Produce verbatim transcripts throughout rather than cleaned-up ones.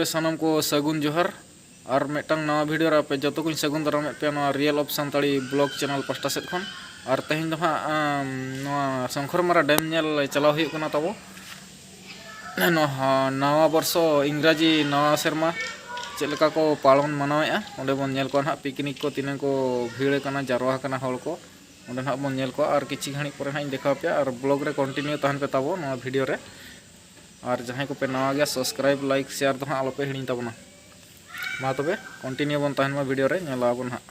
ᱥᱟᱱᱟᱢ ᱠᱚ ᱥᱟᱹᱜᱩᱱ ᱡᱚᱦᱟᱨ᱾ ᱟᱨ ᱢᱤᱫᱴᱟᱝ ᱱᱟᱣᱟ video ᱨᱮ ᱟᱯᱮ ᱡᱚᱛᱚ ᱠᱚᱧ ᱥᱟᱹᱜᱩᱱ ᱫᱟᱨᱟᱢᱮᱫ ᱯᱮᱭᱟ ᱱᱚᱣᱟ Real of Santali vlog channel ᱯᱟᱦᱴᱟ ᱥᱮᱫ ᱠᱷᱚᱱ᱾ ᱟᱨ ᱛᱮᱦᱮᱧ ᱫᱚ ᱦᱟᱸᱜ, ᱟᱢ, ᱱᱚᱣᱟ ᱥᱚᱝᱠᱷᱚᱨᱢᱟᱨᱟ dam ᱧᱮᱞ ᱪᱟᱞᱟᱣ ᱦᱩᱭᱩᱜ ᱠᱟᱱᱟ ᱛᱟᱵᱚ᱾ ᱱᱚᱣᱟ ᱱᱟᱣᱟ ᱵᱚᱨᱥᱚ, ᱤᱝᱨᱟᱡᱤ ᱱᱟᱣᱟ ᱥᱮᱨᱢᱟ ᱪᱮᱫ ᱞᱮᱠᱟ ᱠᱚ ᱯᱟᱞᱚᱱ ᱢᱟᱱᱟᱣᱮᱫᱼᱟ, ᱚᱸᱰᱮ ᱵᱚᱱ ᱧᱮᱞ ᱠᱚᱣᱟ ᱱᱟᱦᱟᱜ᱾ picnic ᱠᱚ ᱛᱤᱱᱟᱹᱜ ᱠᱚ ᱵᱷᱤᱲ ᱟᱠᱟᱱᱟ, ᱡᱟᱨᱣᱟ ᱟᱠᱟᱱᱟ ᱦᱚᱲ ᱠᱚ, ᱚᱸᱰᱮ ᱱᱟᱦᱟᱜ ᱵᱚᱱ ᱧᱮᱞ ᱠᱚᱣᱟ᱾ ᱟᱨ ᱠᱤᱪᱷᱩ ᱜᱷᱟᱹᱲᱤᱡ ᱯᱚᱨᱮ ᱱᱟᱦᱟᱜ ᱤᱧ ᱫᱮᱠᱷᱟᱣ ᱯᱮᱭᱟ᱾ ᱟᱨ vlog ᱨᱮ continue ᱛᱟᱦᱮᱱ ᱯᱮ ᱛᱟᱵᱚ ᱱᱚᱣᱟ video ᱨᱮ᱾ ᱟᱨ ᱡᱟᱦᱟᱸᱭ ᱠᱚᱯᱮ ᱱᱟᱣᱟ ᱜᱮᱭᱟ, subscribe, like, share ᱫᱚ ᱦᱟᱸᱜ ᱟᱞᱚᱯᱮ ᱦᱤᱲᱤᱧ ᱛᱟᱵᱚᱱᱟ᱾ ᱢᱟ ᱛᱚᱵᱮ continue ᱵᱚᱱ ᱛᱟᱦᱮᱱ ᱢᱟ video ᱨᱮ, ᱧᱮᱞ ᱟᱵᱚᱱ ᱦᱟᱸᱜ᱾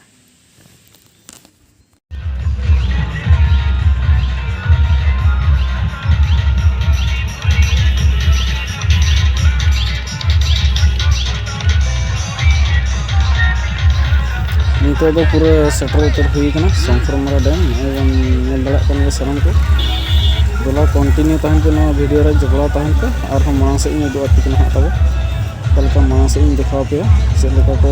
ᱱᱤᱛᱚᱜ ᱫᱚ ᱯᱩᱨᱟᱹ ᱥᱮᱴᱮᱨ ᱩᱛᱟᱹᱨ ᱦᱩᱭ ᱠᱟᱱᱟ ᱥᱚᱝᱠᱷᱚᱨᱢᱟᱨᱟ dam᱾ ᱱᱚᱜᱼᱚᱭ ᱵᱚᱱ ᱧᱮᱞ ᱫᱟᱲᱮᱭᱟᱜ ᱠᱟᱱ ᱜᱮᱭᱟ ᱥᱟᱱᱟᱢ ᱠᱚ᱾ ᱫᱮᱞᱟ continue ᱛᱟᱦᱮᱱ ᱯᱮ ᱱᱚᱣᱟ video ᱨᱮ, ᱡᱚᱯᱲᱟᱣ ᱛᱟᱦᱮᱱ ᱯᱮ᱾ ᱟᱨᱦᱚᱸ ᱢᱟᱲᱟᱝ ᱥᱮᱫ ᱤᱧ ᱩᱫᱩᱜ ᱟᱯᱮ ᱠᱟᱱᱟ ᱦᱟᱸᱜ ᱛᱟᱵᱚ, ᱚᱠᱟ ᱞᱮᱠᱟ ᱢᱟᱲᱟᱝ ᱥᱮᱫ ᱤᱧ ᱫᱮᱠᱷᱟᱣ ᱟᱯᱮᱭᱟ, ᱪᱮᱫ ᱞᱮᱠᱟ ᱠᱚ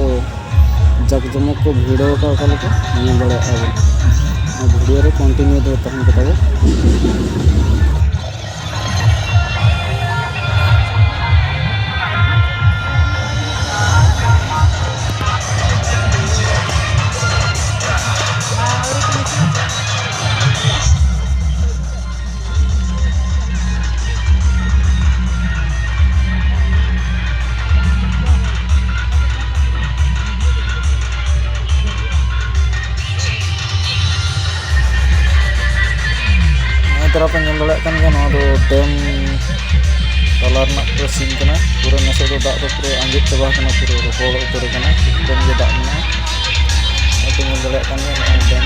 ᱡᱟᱠ ᱡᱚᱢᱚᱠ ᱠᱚ ᱵᱷᱤᱲᱟᱹᱣ ᱟᱠᱟᱫ, ᱚᱠᱟ ᱞᱮᱠᱟ ᱧᱮᱞ ᱫᱟᱲᱮᱭᱟᱜᱼᱟ ᱵᱚᱱ᱾ ᱱᱚᱣᱟ video ᱨᱮ continue ᱫᱚ ᱛᱟᱦᱮᱱ ᱯᱮ ᱛᱟᱵᱚ᱾ ᱱᱚᱜᱼᱚᱭ ᱛᱚᱨᱟ ᱯᱮ ᱧᱮᱞ ᱫᱟᱲᱮᱭᱟᱜ ᱠᱟᱱ ᱜᱮᱭᱟ, ᱱᱚᱣᱟ ᱫᱚ dam ᱛᱟᱞᱟ ᱨᱮᱱᱟᱜ ᱯᱩᱨᱟᱹ scene ᱠᱟᱱᱟ᱾ ᱯᱩᱨᱟᱹ ᱱᱤᱛᱚᱜ ᱫᱚ ᱫᱟᱜ ᱫᱚ ᱯᱩᱨᱟᱹ ᱟᱸᱡᱮᱫ ᱪᱟᱵᱟ ᱟᱠᱟᱱᱟ, ᱯᱩᱨᱟᱹ ᱨᱚᱦᱚᱲ ᱩᱛᱟᱹᱨ ᱟᱠᱟᱱᱟ, ᱥᱤᱛᱩᱝ ᱜᱮ ᱫᱟᱜ ᱢᱮᱱᱟᱜᱼᱟ᱾ ᱱᱚᱜᱼᱚᱭ ᱯᱮ ᱧᱮᱞ ᱫᱟᱲᱮᱭᱟᱜ ᱠᱟᱱ ᱜᱮᱭᱟ, ᱱᱚᱜᱼᱚᱭ dam᱾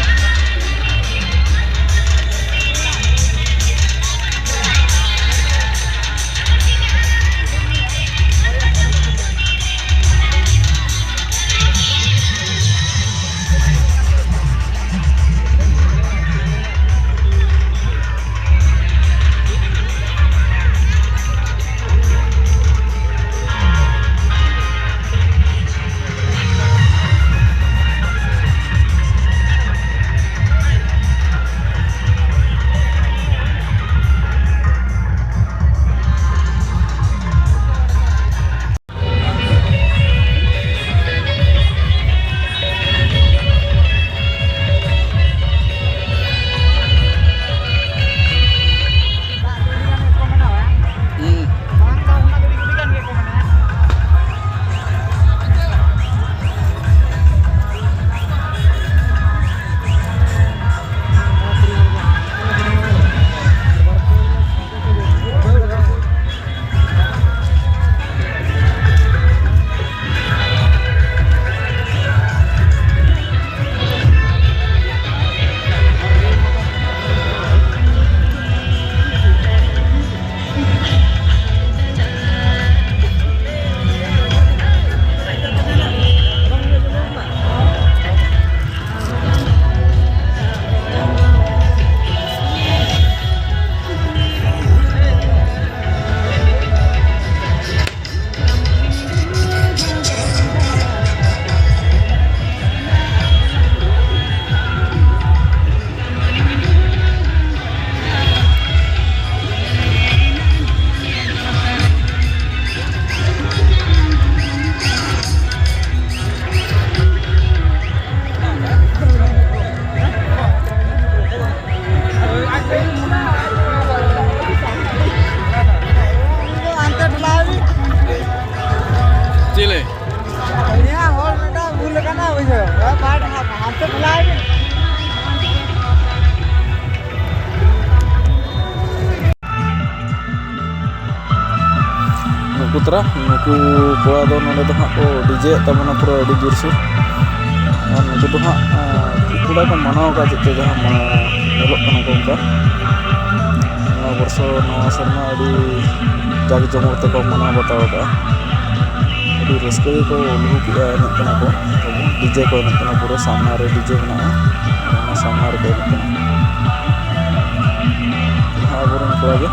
ᱛᱟᱨᱟ ᱱᱩᱠᱩ ᱠᱚᱲᱟ ᱫᱚ ᱱᱚᱰᱮ ᱫᱚ ᱦᱟᱸᱜ ᱠᱚ ᱰᱤᱡᱮᱭᱮᱫ ᱛᱟᱵᱚᱱᱟ ᱯᱩᱨᱟᱹ ᱟᱹᱰᱤ ᱡᱳᱨᱥᱳᱨ᱾ ᱟᱨ ᱱᱩᱠᱩ ᱫᱚ ᱦᱟᱸᱜ, ᱟᱸ, ᱠᱚᱲᱟ ᱠᱚ ᱢᱟᱱᱟᱣ ᱟᱠᱟᱫ ᱪᱮᱫ ᱪᱚ ᱡᱟᱦᱟᱸ ᱢᱟ-, ᱧᱮᱞᱚᱜ ᱠᱟᱱᱟ ᱠᱚ ᱚᱱᱠᱟ᱾ ᱱᱚᱣᱟ ᱵᱚᱨᱥᱚ, ᱱᱚᱣᱟ ᱥᱮᱨᱢᱟ ᱟᱹᱰᱤ ᱡᱟᱠ ᱡᱚᱢᱚᱠ ᱛᱮᱠᱚ ᱢᱟᱱᱟᱣ ᱵᱟᱛᱟᱣ ᱟᱠᱟᱫᱼᱟ᱾ ᱟᱹᱰᱤ ᱨᱟᱹᱥᱠᱟᱹ ᱜᱮᱠᱚ ᱩᱞᱦᱩ ᱠᱮᱫᱼᱟ, ᱮᱱᱮᱡ ᱠᱟᱱᱟ ᱠᱚ᱾ ᱰᱤᱡᱮ ᱠᱚ ᱮᱱᱮᱡ ᱠᱟᱱᱟ, ᱯᱩᱨᱟᱹ ᱥᱟᱢᱱᱟ ᱨᱮ ᱰᱤᱡᱮ ᱢᱮᱱᱟᱜᱼᱟ, ᱚᱱᱟ ᱥᱟᱢᱱᱟ ᱨᱮᱠᱚ ᱮᱱᱮᱡ ᱠᱟᱱᱟ᱾ ᱟᱵᱚᱨᱮᱱ ᱠᱚᱲᱟ ᱜᱮ᱾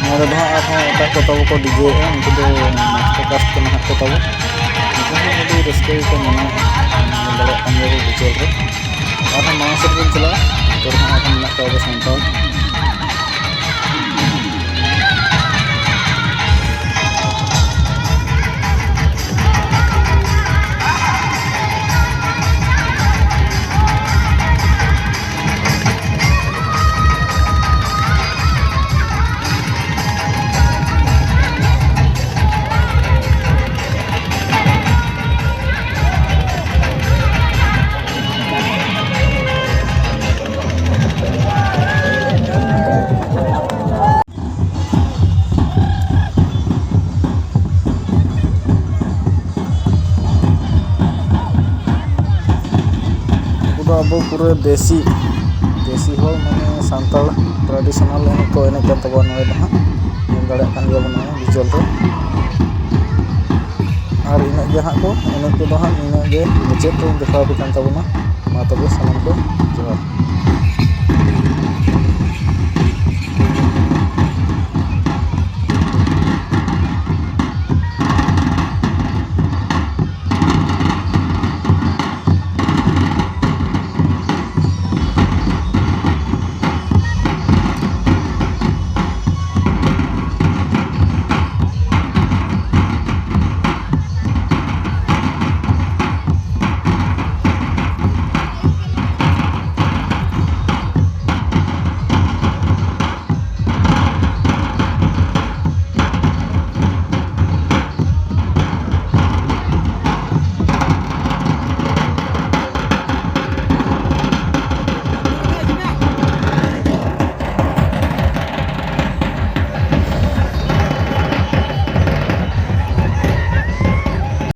ᱱᱚᱰᱮ ᱫᱚ ᱦᱟᱸᱜ ᱟᱨᱦᱚᱸ ᱮᱴᱟᱜ ᱠᱚ ᱛᱟᱵᱚ ᱠᱚ ᱰᱤᱡᱮᱭᱮᱫᱼᱟ, ᱩᱱᱠᱩ ᱫᱚ ᱢᱟᱥᱴᱟᱨ ᱠᱟᱥᱴ ᱠᱟᱱᱟ ᱦᱟᱸᱜ ᱠᱚ ᱛᱟᱵᱚ᱾ ᱩᱱᱠᱩ ᱦᱚᱸ ᱟᱹᱰᱤ ᱨᱟᱹᱥᱠᱟᱹ ᱜᱮᱠᱚ ᱢᱟᱱᱟᱣᱮᱫᱼᱟ, ᱧᱮᱞ ᱫᱟᱲᱮᱭᱟᱜ ᱠᱟᱱ ᱜᱮᱭᱟ ᱵᱚ ᱵᱤᱡᱩᱣᱟᱞ ᱨᱮ᱾ ᱟᱨᱦᱚᱸ ᱢᱟᱲᱟᱝ ᱥᱮᱫ ᱵᱚᱱ ᱪᱟᱞᱟᱜᱼᱟ, ᱱᱚᱛᱮ ᱨᱮᱦᱚᱸ ᱟᱨᱦᱚᱸ ᱢᱮᱱᱟᱜ ᱠᱚᱣᱟ ᱟᱵᱚ ᱥᱟᱱᱛᱟᱲ᱾ ᱟᱵᱚ ᱯᱩᱨᱟᱹ ᱫᱮᱥᱤ, ᱫᱮᱥᱤ ᱦᱚᱲ ᱢᱟᱱᱮ ᱥᱟᱱᱛᱟᱲ traditional ᱮᱱᱮᱡ ᱠᱚ ᱮᱱᱮᱡ ᱠᱟᱱ ᱛᱟᱵᱚᱱᱟ ᱱᱚᱰᱮ ᱫᱚ ᱦᱟᱸᱜ, ᱧᱮᱞ ᱫᱟᱲᱮᱭᱟᱜ ᱠᱟᱱ ᱜᱮᱭᱟ ᱵᱚᱱ ᱱᱚᱣᱟ visual ᱨᱮ᱾ ᱟᱨ ᱤᱱᱟᱹᱜ ᱜᱮ ᱦᱟᱸᱜ ᱠᱚ ᱮᱱᱮᱡ ᱠᱚᱫᱚ ᱦᱟᱸᱜ ᱱᱤᱱᱟᱹᱜ ᱜᱮ ᱢᱩᱪᱟᱹᱫ ᱨᱮᱧ ᱫᱮᱠᱷᱟᱣ ᱟᱯᱮ ᱠᱟᱱ ᱛᱟᱵᱚᱱᱟ᱾ ᱢᱟ ᱛᱚᱵᱮ ᱥᱟᱱᱟᱢ ᱠᱚ ᱡᱚᱦᱟᱨ᱾